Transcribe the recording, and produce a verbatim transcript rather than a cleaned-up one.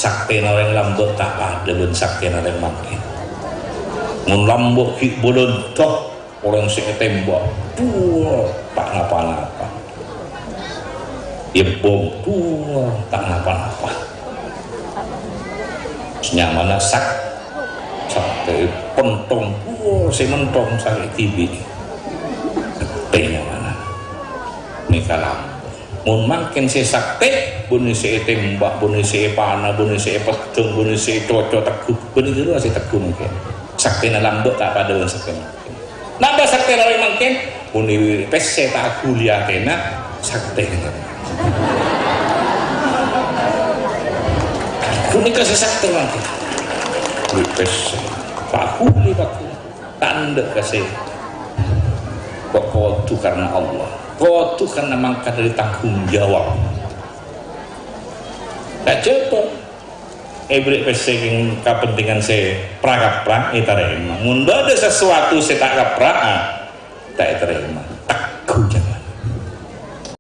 Saktèna orèng lambâ' ta' padâ bân saktèna orèng mangkèn. Mon lambâ' ghi' bâlândhâ, orèng sè ètèmbhâk, buwâ, ta' napa-napa. Èbom, buwâ, ta' napa-napa. Nyamana sak-, saktè pentong, buwâ, sè mentong saktè dhibi'. Saktè nyamana. Nèka lambâ'. Mon mangkèn sè saktè, bânnè sè ètèmbhâk, bânnè sè èpana, bânnè sè èpeddhâng, bânnè sè ècoco tegghu, bânnè ghâllu sè tegghu mangkèn. Saktèna lambâ' ta' padâ bân saktèna mangkèn. Napa saktèna orèng mangkèn? Mon èwèri' pèssè ta' aghuli atèna, saktè. Ghânèka sè saktè mangkèn. Èwèri' pèssè, ta' aghuli, Pak. Tandhâ ka sè kok kodhu karna Allah, kodhu karna mangkat dâri tanggung jawab. Kajhâbhâ èbèrri' pèssè kèng kapentingan sè pra-kapra ètarèma. Mon bâdâ sasuatu sè ta' kapra'a, ta' ètarèma.